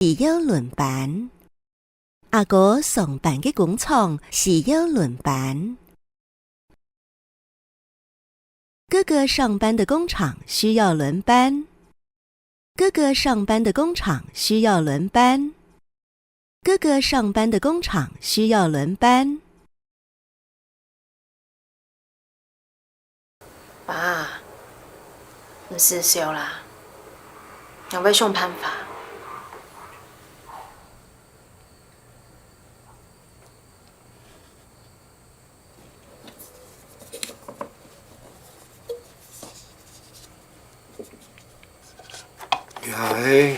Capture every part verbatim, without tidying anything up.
需要輪班。阿哥上班个工廠需要輪班。哥哥上班的工厂需要輪班。哥哥上班的工厂需要輪班。哥哥上班的工厂需要輪班。 爸，毋使愁啦，𠊎會想辦法。這係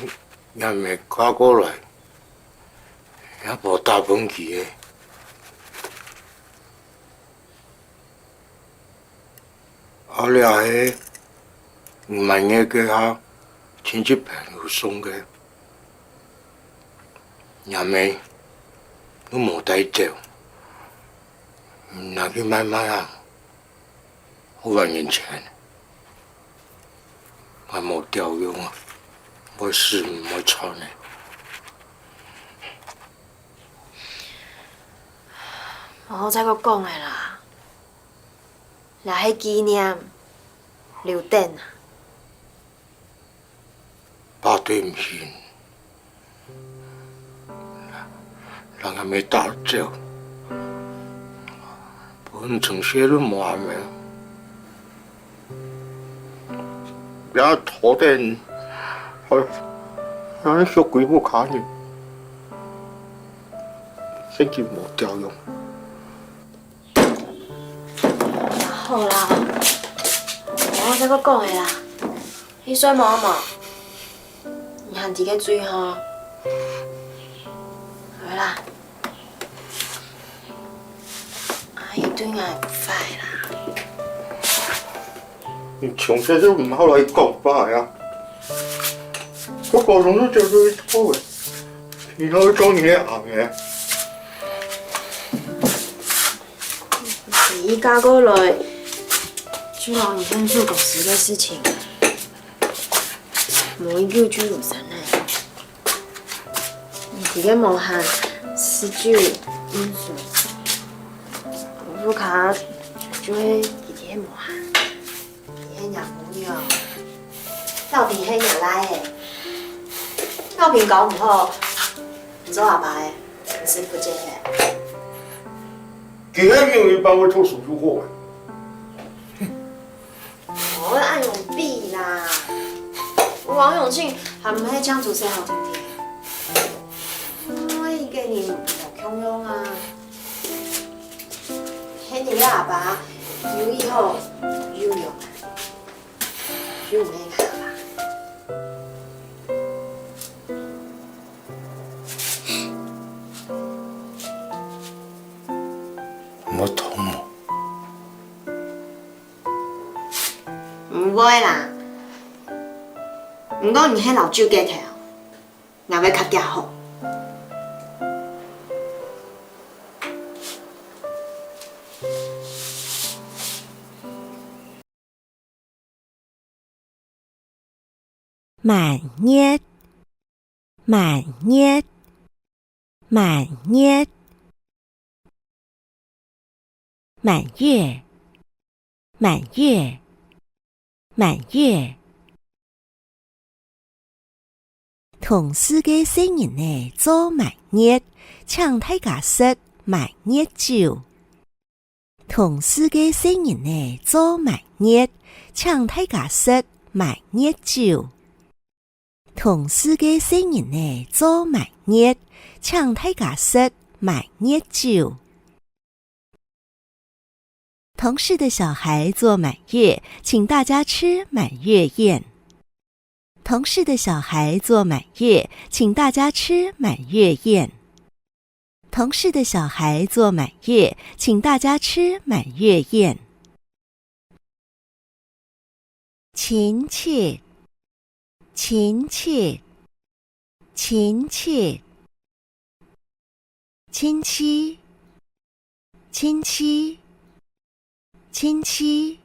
若姆寄過來，若婆打分佢个。 啊，這係你滿月該下親戚朋友送个，若姆都無帶走，拿去賣賣啊，好還人錢，還無吊用啊，會使毋會賺呢。無好再過講个啦。 這係紀念，留等啊。爸對毋起，讓阿姆打走，分成世都無阿姆。這頭等，還，還係小鬼屋下人，聖經無調用。 好啦，無好再過講个啦，你睡目無？你還在該睡吼？好啦，阿姨對𠊎壞啦。你從細就毋好來講話啊！我高中就接受一套个，你哪會做你个阿姆？ 你一嫁過來，就摎你喊做公司个事情，無一句就有三个。你提个無閒，事就應酬。屋下就係佢提个無閒。 你係若餔娘，老弟係若倈仔。老弟搞毋好，你做阿爸个，你係負責个。佢係有一半會讀書就好个。莫恁樣比啦！王永慶還毋係正出世好定定？每一個人無共樣啊！係你个阿爸，又以後又勇啊！ 就毋係𠊎啦。毋會痛無？毋會啦。毋過你係摎酒齧頭，𠊎會較遽好。 滿月，滿月，滿月，滿月，滿月，滿月。 同事个細人仔做滿月，請大家食滿月酒。同事个細人仔做滿月，請大家食滿月酒。同事个細人仔做滿月，請大家食滿月酒。 同事的小孩做滿月，請大家吃滿月宴。同事的小孩做滿月，請大家吃滿月宴。同事的小孩做滿月，請大家吃滿月宴。 親戚，親戚，親戚，親戚，親戚，親戚。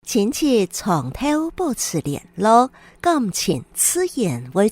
親戚長透保持聯絡，感情自然會